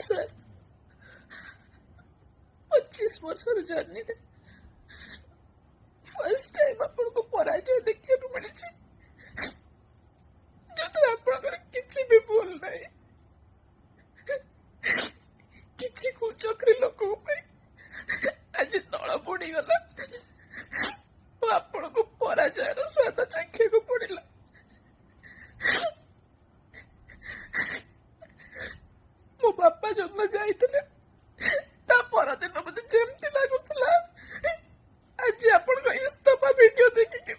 Sir, 25 ବର୍ଷର ଜର୍ଣ୍ଣିରେ first time ଆପଣଙ୍କୁ ପରାଜୟ ଦେଖିବାକୁ ମିଳିଛି, ଯେଉଁଥିରେ ଆପଣଙ୍କର କିଛି ବି ଭୁଲ ନାହିଁ। କିଛି କୁଚକ୍ରୀ ଲୋକଙ୍କ ପାଇଁ ଆଜି ଦଳ ବୁଡ଼ିଗଲା ଓ ଆପଣଙ୍କୁ ପରାଜୟର ସ୍ୱାଦ ଚାଖିବାକୁ ପଡ଼ିଲା। ମୋ ବାପା ଯୋଉଦିନ ଯାଇଥିଲେ, ତା ପରଦିନ ମତେ ଯେମିତି ଲାଗୁଥିଲା, ଆଜି ଆପଣଙ୍କ ଇସ୍ତଫା ଭିଡିଓ ଦେଖିକି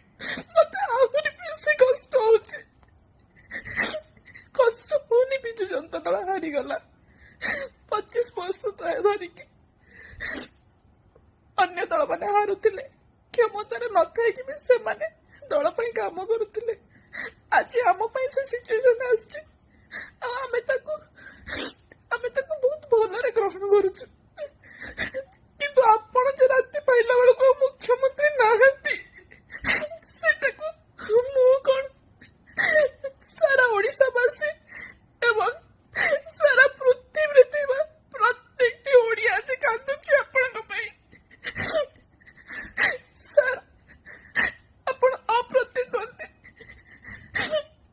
ମତେ ଆହୁରି ବେଶୀ କଷ୍ଟ ହଉଛି। କଷ୍ଟ ହଉନି, ବିଜୁ ଜନତା ଦଳ ହାରିଗଲା। 25 ବର୍ଷ ଧରିକି ଅନ୍ୟ ଦଳମାନେ ହାରୁଥିଲେ, କ୍ଷମତାରେ ନଥାଇକି ବି ସେମାନେ ଦଳ ପାଇଁ କାମ କରୁଥିଲେ। ଆଜି ଆମ ପାଇଁ ସେ ସିଚୁଏସନ ଆସିଛି ଆଉ ଆମେ ତାକୁ ବହୁତ ଭଲରେ ଗ୍ରହଣ କରୁଛୁ। କିନ୍ତୁ ଆପଣ ଯେ ରାତି ପାଇଲା ବେଳକୁ ଆଉ ମୁଖ୍ୟମନ୍ତ୍ରୀ ନାହାନ୍ତି, ସେଟାକୁ ମୁଁ କଣ, ସାରା ଓଡ଼ିଶାବାସୀ ଏବଂ ସାରା ପୃଥିବୀରେ ଥିବା ପ୍ରତ୍ୟେକଟି ଓଡ଼ିଆ ଆଜି କାନ୍ଦୁଛି ଆପଣଙ୍କ ପାଇଁ। ସାର୍, ଆପଣ ଅପ୍ରତିଦ୍ୱନ୍ଦ୍ୱୀ।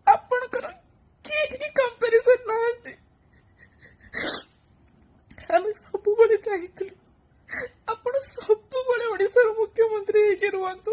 ଆପଣଙ୍କର କେହି କମ୍ପାରିଜନ ନାହାନ୍ତି। ଆମେ ସବୁବେଳେ ଚାହିଁଥିଲୁ ଆପଣ ସବୁବେଳେ ଓଡ଼ିଶାର ମୁଖ୍ୟମନ୍ତ୍ରୀ ହେଇକି ରୁହନ୍ତୁ।